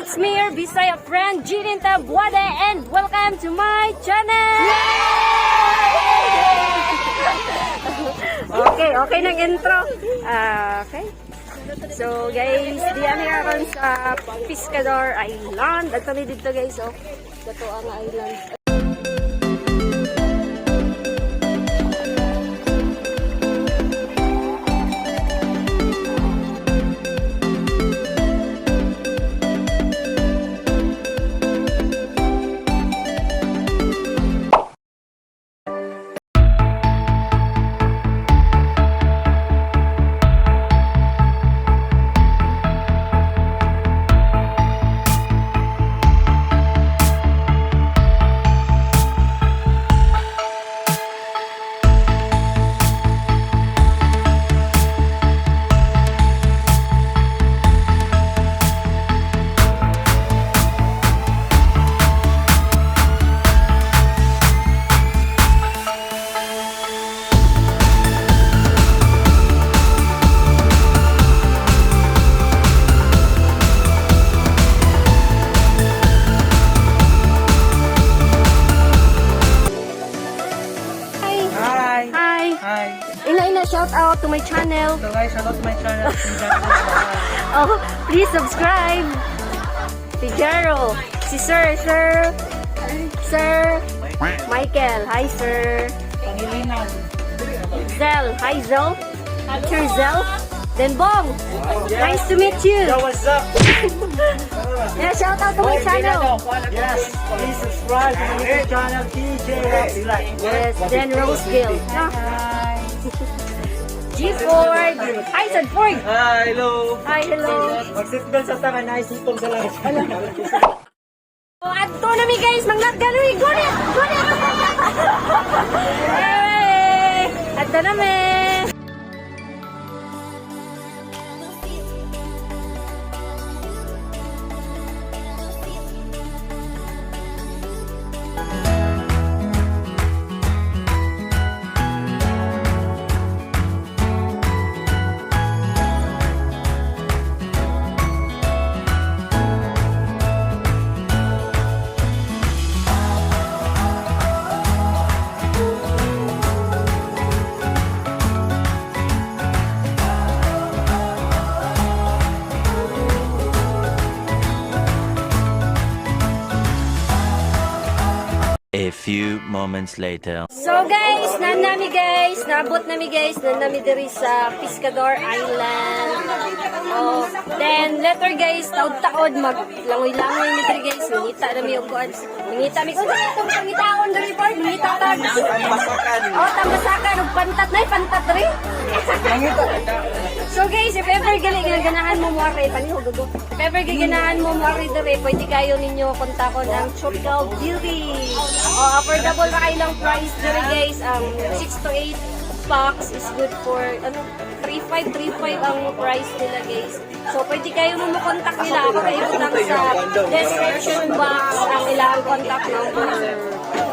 It's me, your Bisaya friend, Jeanine Tabuada, and welcome to my channel! Okay, okay ng intro. Ah, okay. So guys, di kami karon sa Piscador Island. Adto ni dito guys, oh. Dato ang island. Hi! Hi! Hi! Hi! Ina ina, shout out to my channel. So guys, shout out to my channel. Oh, please subscribe. Si Jero, si Sir, Sir, Sir Michael. Hi, Sir. Pangilinan. Zel. Hi, Zel. Sir Zel. Then Bong. Nice to meet you. Yo, what's up? Yeah, shout out to my channel. Yes, please subscribe to my YouTube channel, DJ Roxy Life. Yes, then Rose Gill. G Ford. Hi, Sad Ford. Hi, hello! Hi, hello. Mag-seatbelt sa tanga, nice sipong sa langit. Oh, adto na mi guys, manglatga na mi. Gunit, gunit. Hey, adto na mi. A few moments later. So guys, nanami guys, naabot nami guys, nanami diri sa Piscador Island. Oh, then later guys, taod-taod maglangoy-langoy mi diri guys, mangita nami og kuan. Mangita mi unsa itong pangitaon diri par, mangita tag. Tambasakan. Oh, tambasakan og pantat nay pantat diri. So guys, if ever gali nga ganahan mo mo ari panihog go. If ever ganahan mo mo ari diri, pwede kayo ninyo kontakon ang Tropical Beauty. Oh, affordable ra kay lang price diri guys. Ang 6 to 8 packs is good for ano 3535 ang price nila guys. So pwede kayo mo mo contact nila ako kayo lang sa description box ang ilang contact number.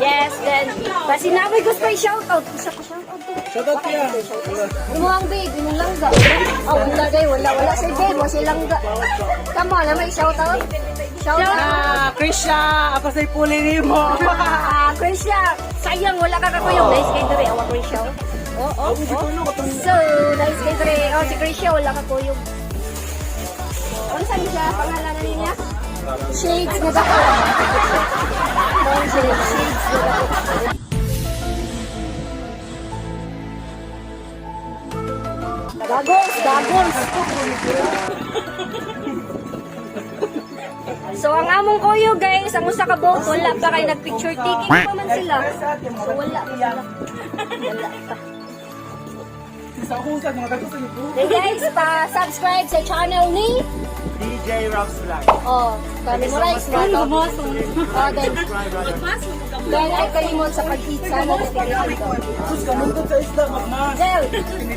Yes, then basi na may gusto i-shoutout. Isa ko shoutout to. Shoutout kaya. Imo ang babe, imong langga. Oh, wala gay, wala wala si babe, wala si langga. Come on, may shout out. Shout out. Ah, Krisha! Ako sa'y puli ni mo! Ah, Krisha, sayang wala ka kakuyog. Nice kay dre, awa Krisha. Oh, oh, oh. So, nice kay dre. Oh, si Krisha wala ka kuyog. Unsa ni siya pangalan na niya? Shades na dako. Oh, shades na dako. Dagos, dagos. So ang among kuyo guys, ang usa ka boat wala pa kay nagpicture taking pa man sila. So wala pa sila. Wala pa. Sa kusad, mga kagusto niyo po. Hey guys, pa-subscribe sa channel ni DJ Rox Vlog. Oh, pa-memorize na to. Oh, then ay kalimot sa pag-hit sa notification ko. Sus, kamundot sa isda, magma. Zel,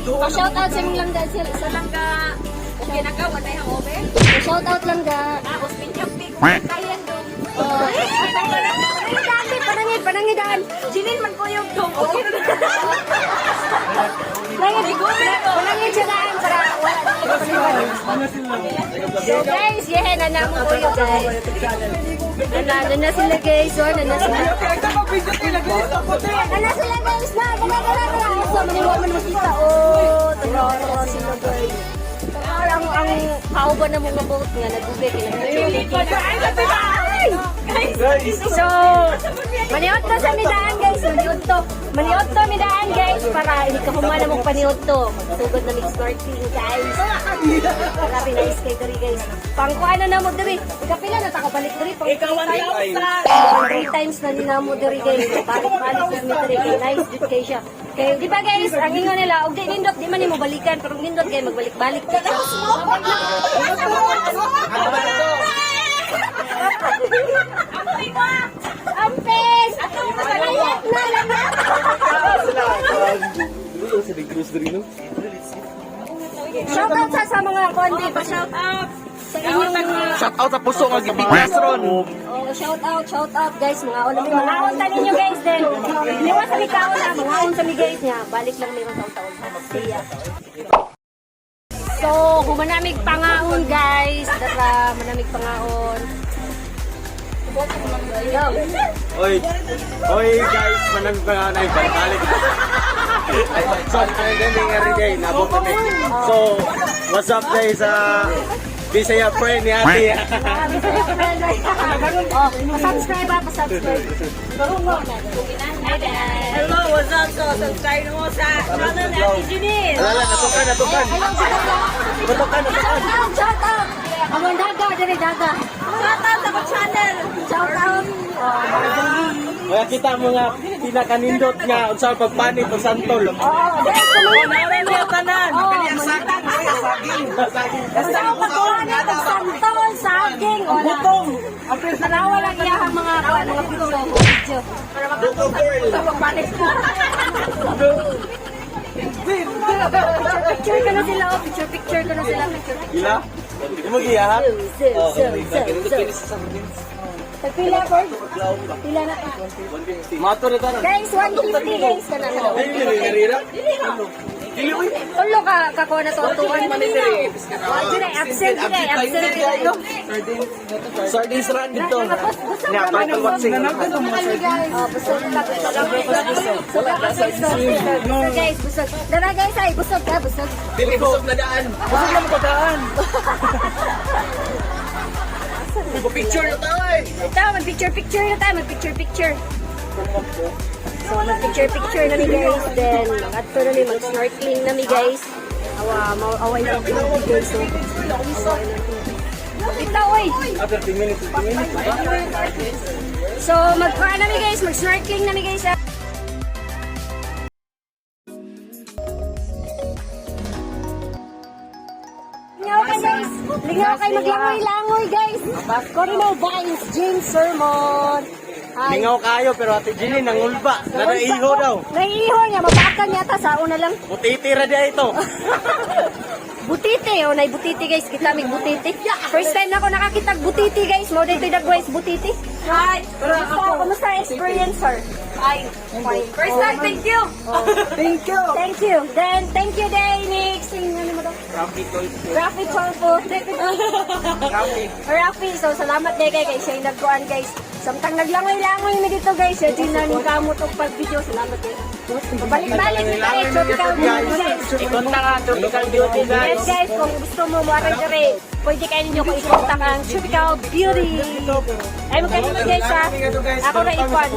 pa-shout out sa imong langga Zel. Sa Langga, okay na ka, wala yung obe. shout out langga. Tapos, pinyang kayan dong. Oh. Panangidaan, panangid, panangidaan. Jinin man ko yung dong. Okay na. Panangid, panangid siya daan para wala dili. So guys, yeah, nana mo ko guys. Nana, nana sila guys, oh, nana sila. Nana sila guys, na, tara, tara, tara. So, maniwa man makita, oh, tara, tara sila guys. Tara, ang kauban na mga boat nga nagube kay. So, maniot to sa midaan guys, maniot to. Maniot to midaan guys para hindi ka humana mong paniot to. Magsugod na mig snorkeling guys. Grabe nice kay diri guys. Pangkuan na namo diri. Ikapila na ta kabalik diri pang Ikaw ang three times na ninamo diri guys. Balik-balik na mi diri kay nice jud kay siya. Kay di ba guys, ang ingon nila og di nindot di man nimo balikan pero nindot kay magbalik-balik ka. Ampes! Layat na lang. Shout out sa mga kondi pa shout out sa inyong mga Shout out sa puso nga gipikas ron. Oh, shout out guys, mga ulam mga unta ninyo guys then. Liwa sa mikaon na, mga unta mi guys niya. Balik lang meron taon-taon. See ya. So, humanamig pangaon guys. Dara, manamig pangaon. Go. Oy. Oy guys, manang pa na balik. So, trending every day nabot kami. So, what's up guys sa Bisaya friend ni Ate. Ah, Bisaya friend. Oh, pa-subscribe ah, pa-subscribe. Hi guys. Hello, what's up? So, subscribe mo sa channel ni Ate Janine. Alala, natukan, natukan. Hello, Natukan, natukan. shout out, shout out. Amon daga, diri daga. Shout out sa channel. Shout out. Oh, Kaya kita mo nga pinakanindot nga unsa pagpanit og santol. oh, guys, Naran niya tanan. Oh, Basta ang pagkuhan santol, saging, wala. Butong. Ang pres Tanawa lang iya ang mga kuan, mga video, video. Picture picture ka na sila, oh, picture picture ka na sila, picture picture. Ila? Di mo giyahat? So, so, so, so. Tagpila ko? Pila na ka. Mato na tanan. Guys, 150 guys ka na. Dili uy. Tulo ka kakuha na to tuan. Wala absent dili, absent dili. Sardines run dito. Busog Nya, naman turtle ang watching. Oh, busog ka, busog ka, busog. Busog ka, busog, busog. Busog guys, busog. Dara guys, ay, busog ka, busog. Dili busog na daan. Busog na mo daan. Picture na tayo eh. Ito, mag-picture picture na tayo, mag-picture picture. So, mag-picture picture na mi guys, then mag-adto na mi, mag-snorkeling na mi guys. Awa, away na tubig guys. So, away na tubig. Ito, oy! After 30 minutes, 30 minutes. So, mag-kuha na mi guys, mag-snorkeling na mi guys. Ah. Lingaw ka guys! Lingaw kay maglangoy-langoy guys! Corino Vines, James Sermon! Hi. Lingaw kayo pero Ate Jeanine nangulba. Nanaiho daw. Naiiho niya, mapakan yata sa una lang. Butiti ra diya ito. Butiti, oh, nay butiti guys, kita mig butiti. First time na ako nakakita og butiti guys, mo dito guys butiti. Hi. Kumusta, kumusta experience sir? Hi. First time, thank you. Thank you. Thank you. Then thank you day next. Ano mo to? Rafi Tolfo. Rafi, so salamat day kay kay siya yung nagkuan guys. Samtang naglangoy-langoy mi dito guys, siya din na kamot og pag-video. Salamat kay. Balik-balik mi kay Tropical Beauty guys. Ikonta ka Tropical Beauty guys. Yes guys, kung gusto mo mo dere, pwede kayo ninyo ko i-contact ang Tropical Beauty. Ay magkahinod guys ha. Ako na ikuan.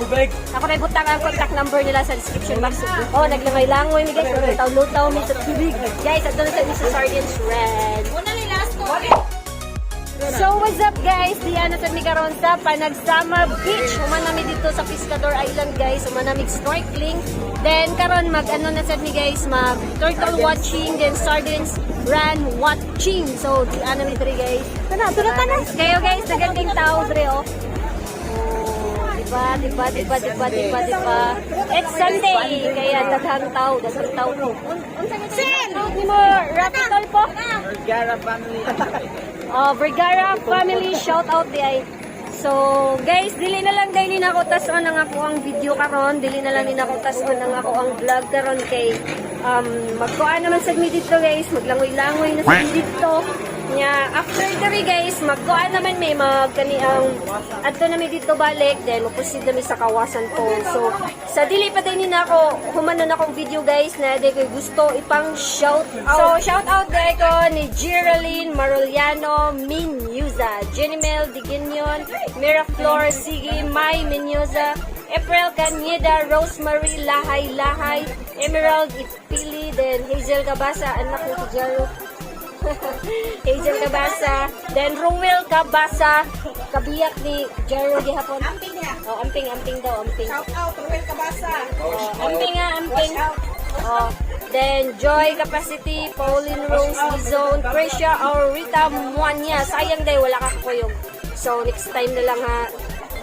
Ako na ibutang ang contact number nila sa description box. Oh, naglangoy-langoy mi guys, lutaw-lutaw mi sa tubig. Guys, ato na sa inyo sa Sardines Red. Una ni last ko. So what's up guys? Diana sa mi karon sa Panagsama Beach. Human nami dito sa Pescador Island guys. Human nami snorkeling. Then karon mag ano na sad mi guys, mag turtle watching then sardines run watching. So diana mi diri guys. Tana, tana, tana. Kayo guys, daghan king tao diri oh. Oh, diba, diba, diba, diba, diba, diba. It's Sunday, kaya daghang tao, daghang tao. Unsa ni Sin! Ni mo, Rafi Tolpo? Vergara family. Oh, Vergara family, shout out di ay. So, guys, dili na lang dili na ako tas-on ang ako ang video karon, dili na lang din ako tas-on ang ako ang vlog karon kay Magkuan naman sa mi dito, guys, maglangoy-langoy na sa mi dito. Nya after diri, guys, magkuan naman may mag kani ang adto na mi dito balik, then mo-proceed na mi sa Kawasan Falls. So sa dili pa din ni nako human na akong video, guys, na di ko gusto ipang shout out. So shout out dahil ko ni Geraldine Maroliano Minyuza, Jenimel Diginion, Miraflor Sige, Mai Minyuza, April Canyeda, Rosemary Lahay Lahay, Emerald Ipili, then Hazel Cabasa, anak ni Tijaro. Hazel Cabasa, then Ruel Cabasa, kabiyak ni Jaro gihapon. Amping niya. Oh, amping, amping daw, amping. Shout out, Ruel Cabasa. Oh, amping nga, amping. Oh, then Joy Capacity, Pauline Rose Lizon, Prisha Aurita Muanya. Sayang day, wala ka kuyog. So, next time na lang ha.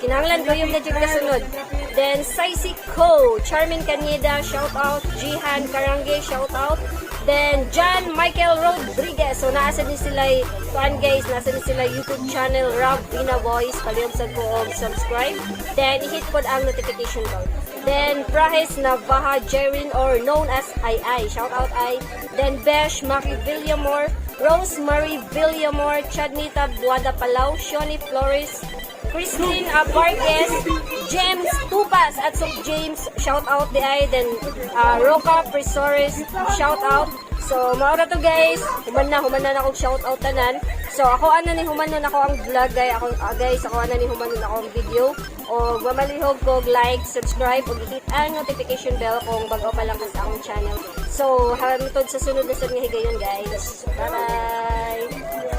Kinahanglan ko yung na kasunod. Then, Saisi Ko, Charmin Caneda, shout out. Jihan Karangge, shout out. Then, John Michael Rodriguez. So, naasa din sila, kuan guys, nasa din sila YouTube channel, Rob Vina Voice. Palihog sa ko og subscribe. Then, i-hit pod ang notification bell. Then, Prahes Navaja Jerin or known as Ai Ai. Shout out Ai. Then, Besh Maki Villamor, Rosemary Villamor, Chadnita Buada Palau, Shoni Flores, Christine Abarquez, James Tupas at so James, shout out di ay. Then, Roca Presores, shout out. So, maura to, guys. Human na akong shout out tanan. So, ako ano ni human nun ako ang vlog guys. Ako, guys, ako ano ni human nun ako ang video. O mamalihog ko like, subscribe ug hit ang notification bell kung bago pa lang ka sa akong channel. So, hangtod sa sunod na sad nga higayon, guys. Bye-bye.